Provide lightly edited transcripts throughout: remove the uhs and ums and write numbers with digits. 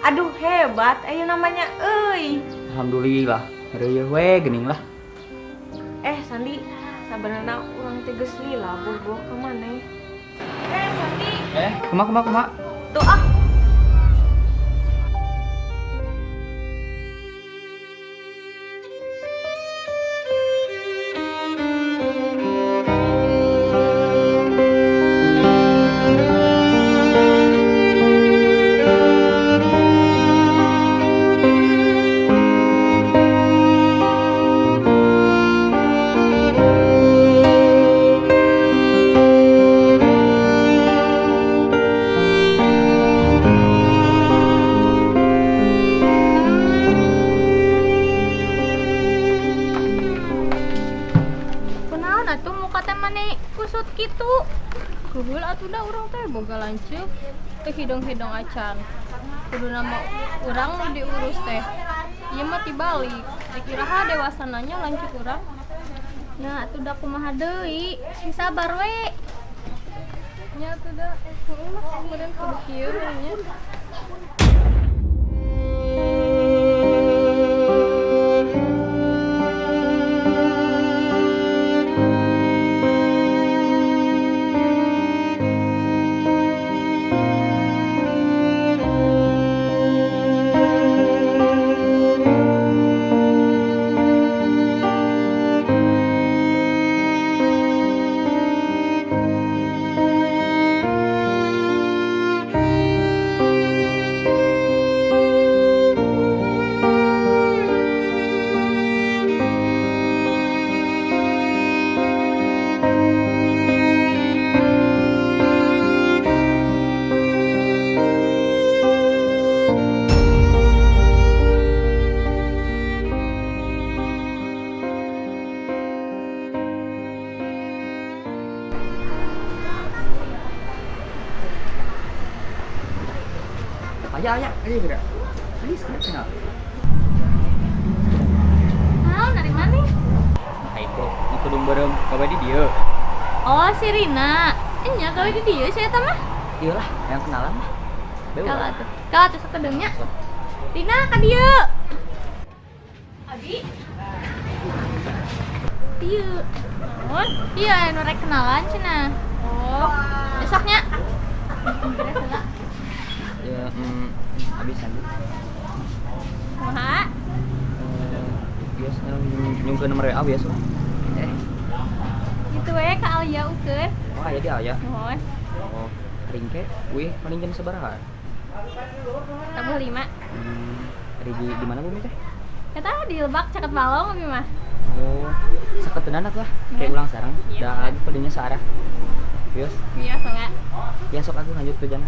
Aduh hebat ayeuna namanya euy. Alhamdulillah, reueuh we geuning lah. Eh Sandi, sabenerna urang teh geus lila bogoh ka maneh. Eh Sandi, Eh, kumaha kumaha kumaha? Tuh ah. Kunaon atuh muka teh mani kusut kitu? Kuhul atuh da urang teh boga lanceuk teu hidung-hidung acan. Kuduna mah urang nu diurus teh. Ieu mah tibalik. Rek iraha dewasananya lanceuk urang. Nah, atuh da kumaha deui? Sing sabar we. Nya atuh da heueuh lah kemudian kudu kieu nya. Aya aya, ini geura. Ini sekarang kenal. Naon dari mana? Nah itu, nu kudung beureum gawe di dieu. Oh, si Rina. Enya gawe di dieu sia eta mah. Ieu lah, yang kenalan lah. Beu. Kalau atuh. Kalau atuh sakedeungnya. Sok. Rina ka dieu. Abi. Dieu. Naon? Iya, nu rek kenalan cenah. Oh, Besoknya. Ya, abis lanjut. kumaha? Biasa nyungkeun nomor WA biasa. Eh, Gitu we ka Alia ukeun. oh aya di Alia. Nuhun. Oh, ringke, wih, paling jam sabaraha? Tabuh 5. Di mana bumi teh? Eta di Lebak caket balong abi mah. Oh, saketenan atuh lah. Kayak ulang sarang. Iya. Da aku palingnya searah. Bios, Biasa enggak? Ya sok aku lanjut ke jana.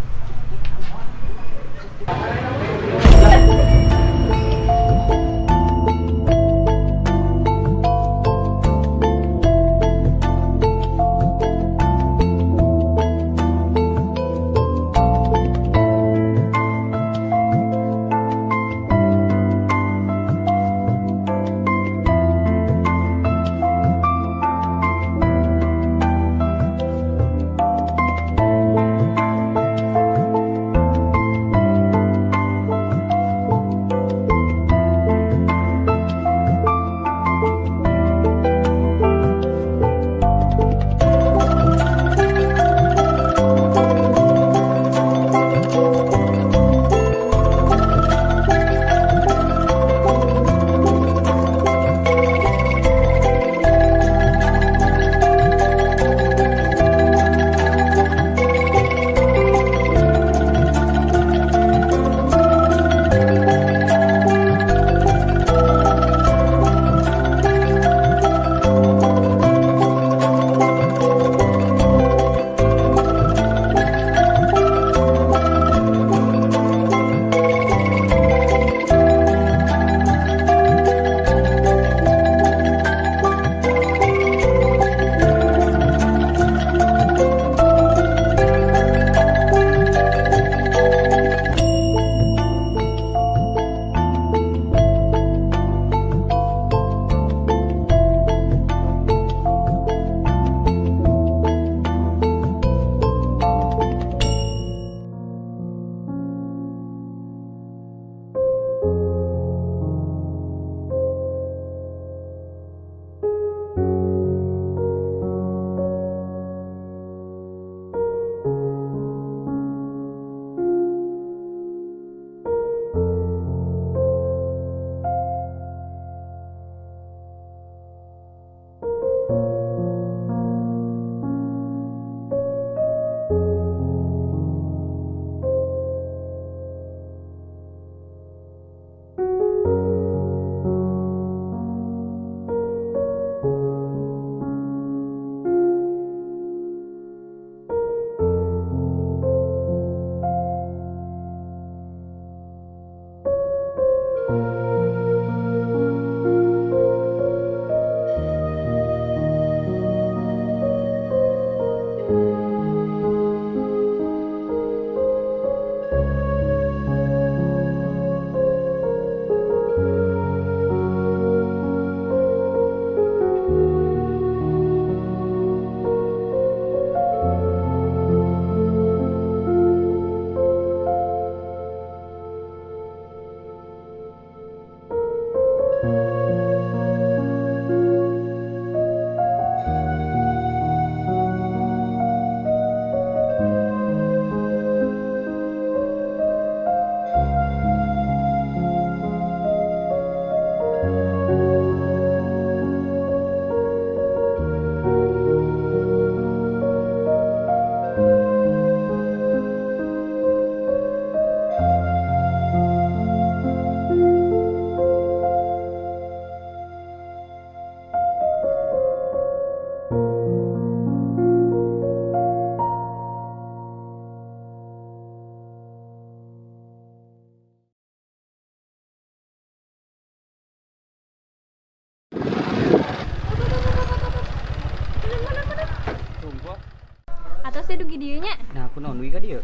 dugi dieu nya. Nah, aku naon dugi ka dieu?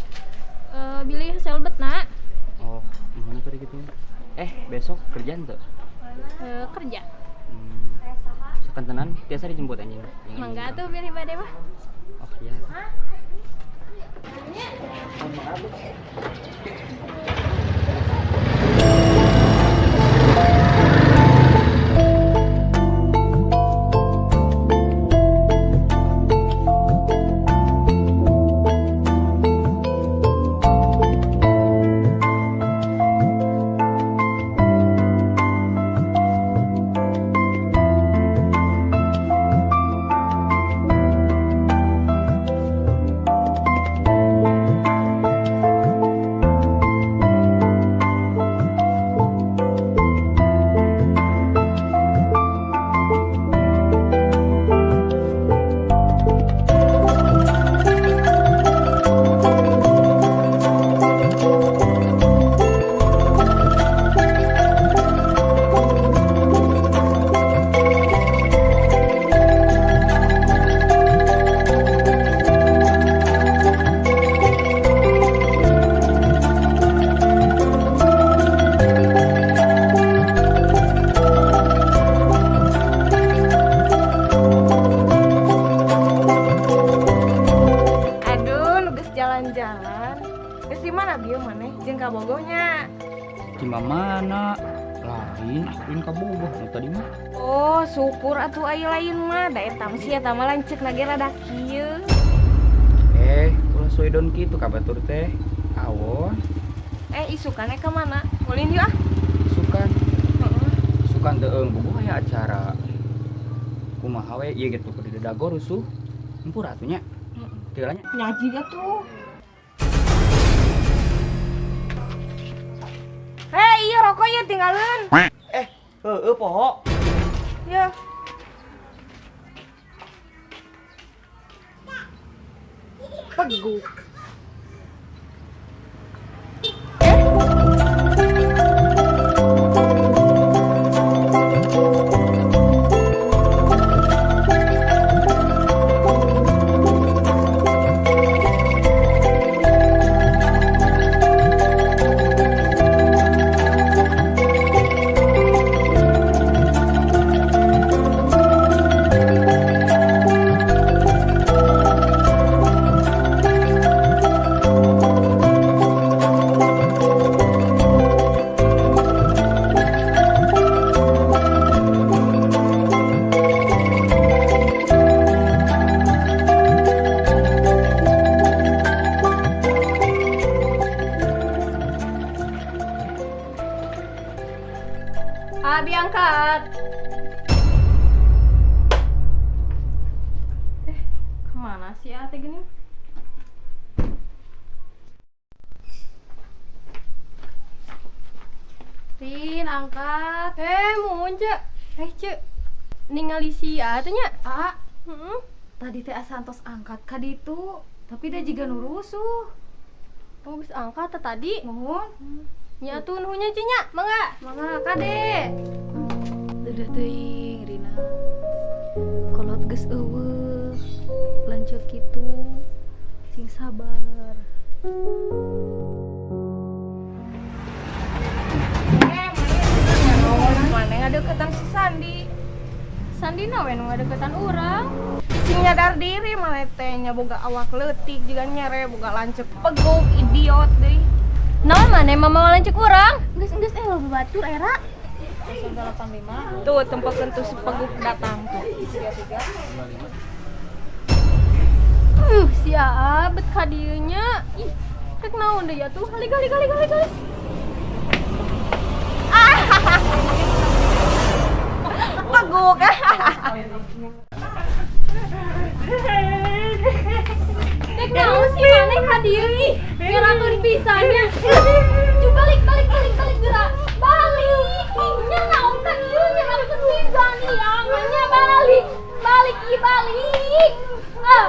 Bilih selbet na. Oh, mana tadi gitu. Besok kerjaan tuh? Kerja. Sakantenan tiasa dijemput anjing. Mangga tuh bilih bade mah. Oh iya. Jalan-jalan. Geus di mana bieu maneh jeung ka Bogohnya? Di mana? Lain, lain ka Bogoh nu tadi mah. Oh, syukur atuh aya lain mah. Da eta mah sia eta mah lanceuk na ge rada kieu. Ulah soidon kitu ka batur teh. Awon. Isukan ka mana? Ulin yuk ah. Isukan. Heeh. Isukan teu eung Bogoh aya acara. Kumaha we ieu gitu kudu didago rusuh. Hampura atuh nya. Heeh. Nya. Nyaji atuh. Iya rokok ya tinggalin. Heeh poho. Ya. Peguk. Abi angkat. Kemana sih ate gini? Rin, angkat. Muhun, Cek. Cek. Ningali si ate nya? A. Heeh. Tadi teh asa antos angkat ka ditu, tapi da jiga nu rusuh. Oh, geus angkat teh tadi. Muhun. Nya atuh nuhun nya, Cek nya. Mangga. Mangga kade. Dadah teuing Rina. Kolot geus eueuh. Lanceuk kitu. Sing sabar. Mana ngadeukeutan si Sandi. Sandi na we nu ngadeukeutan urang. Sing nyadar diri maneh teh nya boga awak leutik jiga nyere boga lanceuk peguk idiot deui. Naon maneh mamawa lanceuk urang? Geus lo batur era. 085. Tuh tempokeun tuh si peguk datang tuh. 33. Si Aa bet ka dieu nya. Ih, rek naon deui atuh? Halik halik halik halik halik. Peguk. Rek naon sih maneh ka dieu ih? Ngerakeun pisan nya. Cu balik balik balik balik geura. Balik. Nya naon ka dieu nyerakeun pisan ih, nya balik. Balik ih balik. Ah.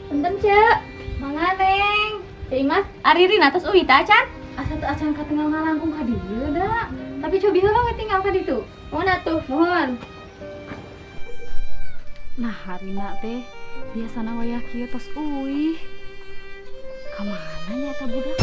Punten, Cek. Mangga, Neng. Cek Imas, ari Rina tos uih teh acan? Asa teu acan katinggal ngalangkung ka dieu da. Tapi cobi heula we tinggal ka ditu. Mohon atuh, mohon. Nah, harina teh biasana wayah kieu tos uih. Ka mana nya eta budak?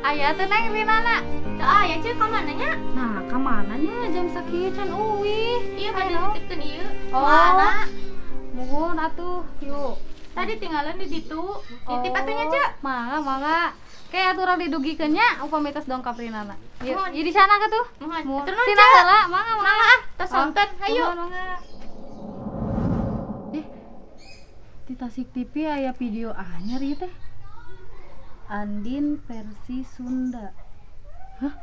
Aya teh Neng Rinana. Teu aya, Cek, ka mana nya? Nah, ka mana nya jam sakieu can uih? Iya, bade Ayo. nitipkeun ieu. Oh. Mana? Muhun atuh, yuk. Tadi tinggalan di ditu. Nitip atuh nya, Cek. Mangga, mangga. Kayak aturan didugikeun nya upami tos dongkap Rinana. Yuk, Muhun. ieu di sana ka tuh. Muhun. Muhun. Atur nuhun, Sina Cek. heula, mangga, mangga. Mangga ah, tos Oh, sonten. Hayu. muhun, mangga. Eh, di Tasik TV aya video anyar ieu teh. Andin versi Sunda. Hah?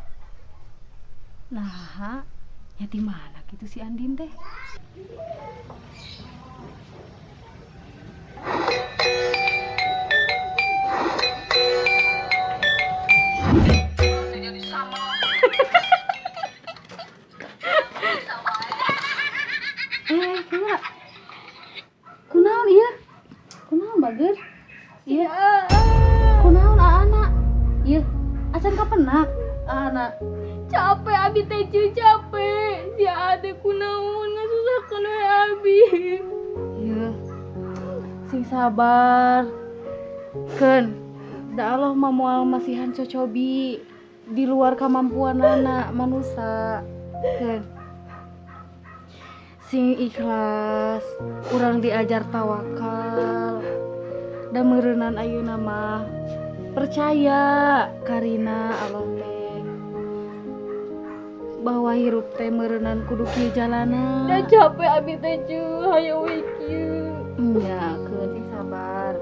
Nah, nya di mana gitu si Andin teh? Eh, kumaha? Kunaon ieu? Kunaon bager? Iya. Kunaon aana? Ieu, acan kapenak aana. Capek abi teh, Cu, capek. Si ade kunaon ngasusahkeun we abi. Ieu. Sing sabar. Keun, da Allah mah moal masihan cocobi di luar kemampuanana manusia. Keun. Sing ikhlas, urang diajar tawakal. Da meureunan ayeuna mah percaya karina Allah teh bahwa hirup teh meureunan kudu kieu jalana. Da capek abi teh, Cu, hayu we kieu. Nya, keun sing sabar.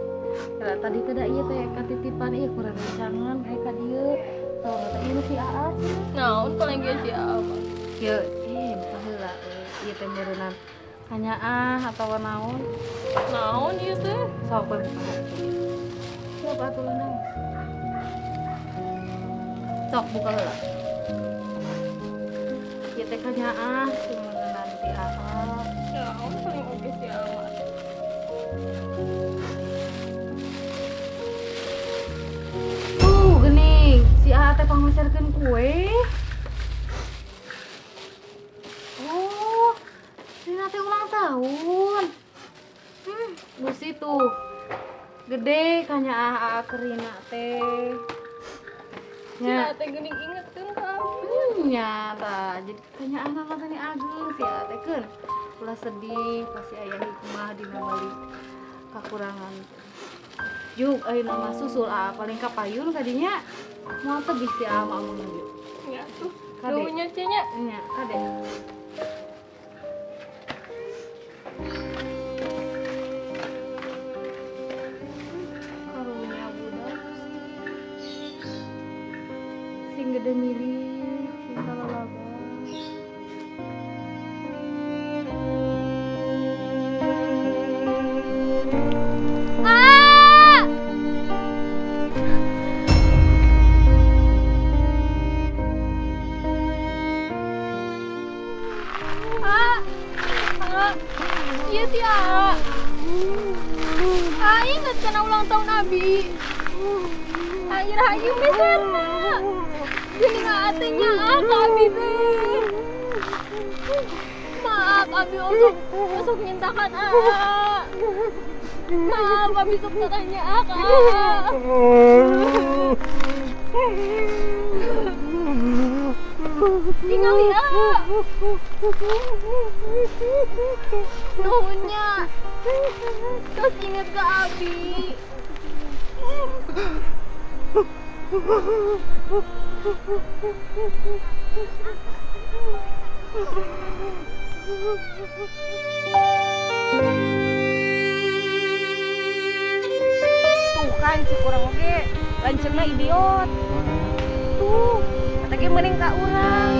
Kira tadi teh da ieu teh katitipan ieu kurang rencangan aya ka dieu. Soalna teh ieu si Aa cenah. Naon paling ge si Aa mah. Ieu, buka heula euy. Ieu teh meureunan kanyaah atawa naon. Naon ieu teh? Sok we buka. Sok atuh lah nangis. Sok buka heula. Ieu teh kanyaah sing meureunan ti Aa. Naon paling oge si Aa mah. Tuh, geuning, si Aa teh pangmeserkeun kue. Oh, Rina teh ulang tahun. Lusi tuh. Gede kanyaah Aa ke Rina teh. Si Nya, Aa teh geuning ingetkeun ka abi. nya tah, jadi kanyaah mah teh ageung si Aa teh keun. Ulah sedih, pasti aya hikmah dina balik kakurangan. Juk ayeuna mah susul Aa paling kapayun kadinya. Moal tebih si Aa mah amun ieu. Nya tuh. Kade. Nuhun nya, Ce, nya. Nya, kade. Karunya budak. Sing gede milih, sing salalaba. Ah! Ah! Ah! Ieu ti Aa. Ah, inget kana ulang tahun abi. Air hayu meserna. Geuning Aa teh nyaah ka abi teh. Maaf abi osok mintakan Aa. Maaf abi sok tanya ka Aa. Tingali Aa. Nuhun nya. Terus inget ke abi. Tuh kan cik urang oge lanceukna idiot. Tuh, kata ge mending ka urang.